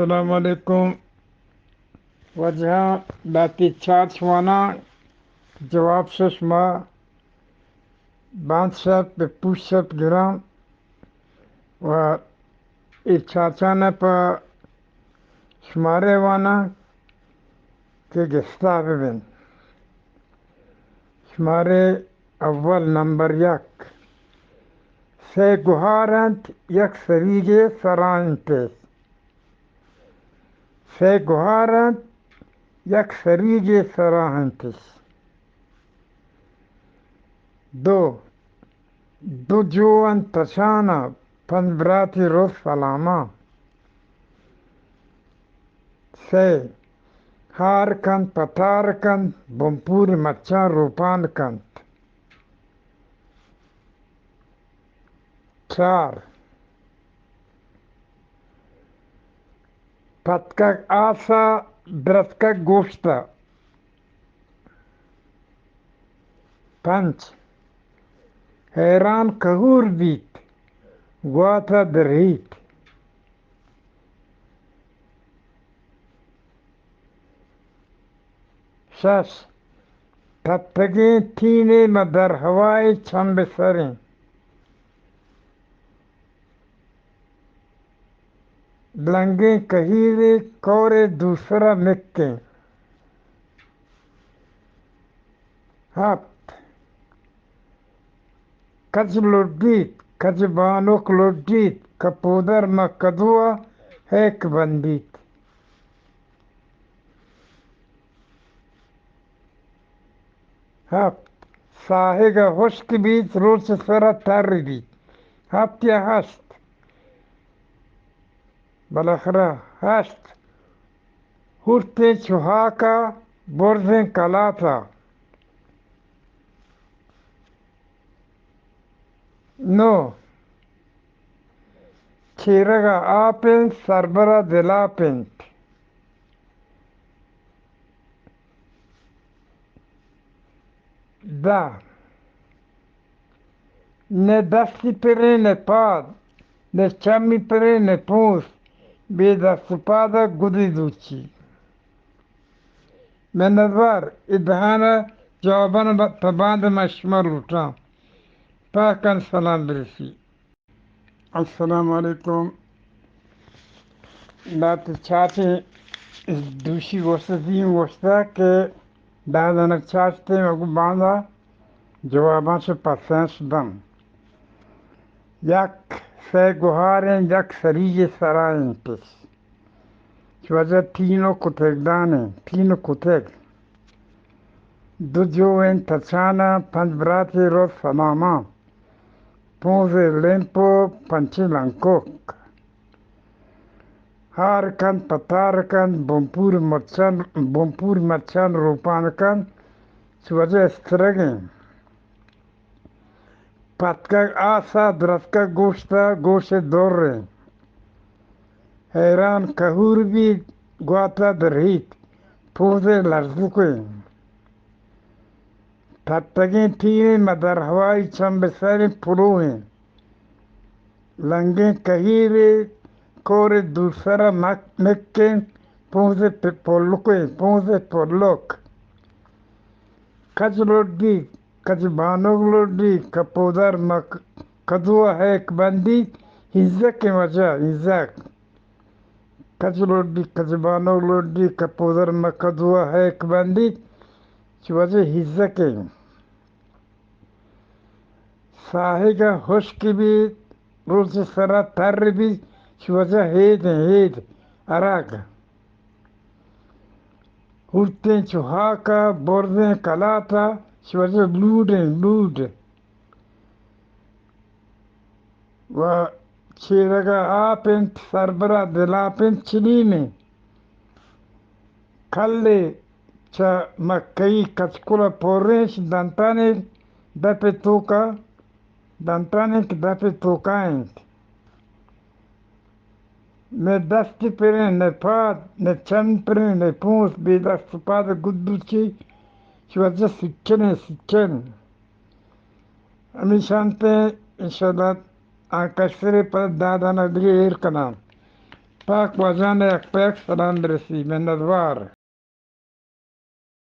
السلام علیکم۔ واجہاں، لہتے چاچ واناں، جواب شش ما بانچ شپ بہ پوش شپ گراں و اے چاچان ء پہ شمارے واناں کہ گستا بہ بنت۔ شمارے اول، نمبر یک، سئے گہار انت، یک سریگے سرا انت۔ سئے گہار انت، یک سریگے سرا انت۔ دو، دو جو انت تچانا، پنچ براتی روت سلاما۔ سئے، ہار کنت، پتار کنت، بمپور مچاں روپان کنت۔ چار، پتکگ آسا، درتکگ گوشتا۔ پنچ، حیران کہور بیت، گواتا درہیت۔ شش، تپتگیں تینے ماں در ہوائے چم بہ سریں۔ لنگیں کہیرے کورے دوسرا مکیں۔ ہپت، کج لڈیت، کج بانک لڈیت، کپودر ماں کدوا ہیک بندیت۔ ہپت، ساہگ ء ہشک بیت، روچ ء سر ء تر بیت۔ ہپت یا ہشت، بالاخرہ ہشت، ہورتیں چہاک ء برزیں کلات ء۔ نو، چیرگ ء آپ انت، سربر ء دلاپ انت۔ دہ، نہ دستی پریں نہ پاد، نہ چمی پریں نہ پونس، بے دست و پاد ء گدی دوچی۔ منتوار، اے دہان ء جوابان ء پہ باند من شما لوٹاں۔ پاکان سلام برسی۔ السلام علیکم۔ لہتے چاچیں دوشی گوشتہ، زیم گوشتہ کہ دہ دانگ چاچ تے مگو باندا جواباں چہ پسیاں دم۔ یک، سئے گہاریں، یک سریگے سرا انت۔ چہ وجہ تین و کتگ دانیں، تین و کتگ۔ دو جو انت تچانا، پنچ براتے روت سلاما۔ پونزے لیمپو، پنچیں لنکوک۔ ہار کنت، پتار کنت، بمپور مرچان، بمپور مرچان روپان کنت، چہ وجہ استرگیں۔ پتکگ آسا، درتکگ گوشتا، گوش دوریں۔ حیران کہور بیت، گواتا درہیت، پوزے لرزوکیں۔ تپتگیں تیریں مدر ہوائی چم بہ سریں پلوہیں۔ لنگیں کہیرے کور دوسرا مک-، مکیں، پوزے پ-، پلکیں، پوزے پلک۔ کج لڈی، کج بانک لڈی، کپودر مک-، کدو ہیک بندی، ہنزکیں وجہ، ہنزک۔ کج لڈی، کج بانک لڈی، کپودر مکدو ء ہیک بندیت، چہ وجہ ہزکیں۔ ساہگ ء ہشک بیت، روچ ء سرا تر بیت، چہ وجہ ہیدیں، ہید، ارگ۔ ہورتیں چو ہاک ء برزیں کلات ء، چہ وجہ لوڈیں، لوڈ۔ و چیرگ ء آپ انت، سربرا دلاپ انت، چلیمیں کلے چہ مکئی کچکل ء پرینش دنتانی دپ ء توکا، دنتانی دپ ء توکا انت۔ نہ دست پریں، نہ پاد، نہ چم پریں، نہ پونس، بے دست پاد گدوچی، چہ وجہ سچن ء سچن۔ ہمیشانتیں انشاءاللہ آ کسرے پد دادانا دگہ ایر کناں۔ پاک واجہان ءَ یک پیک سلام برسی، منتوار۔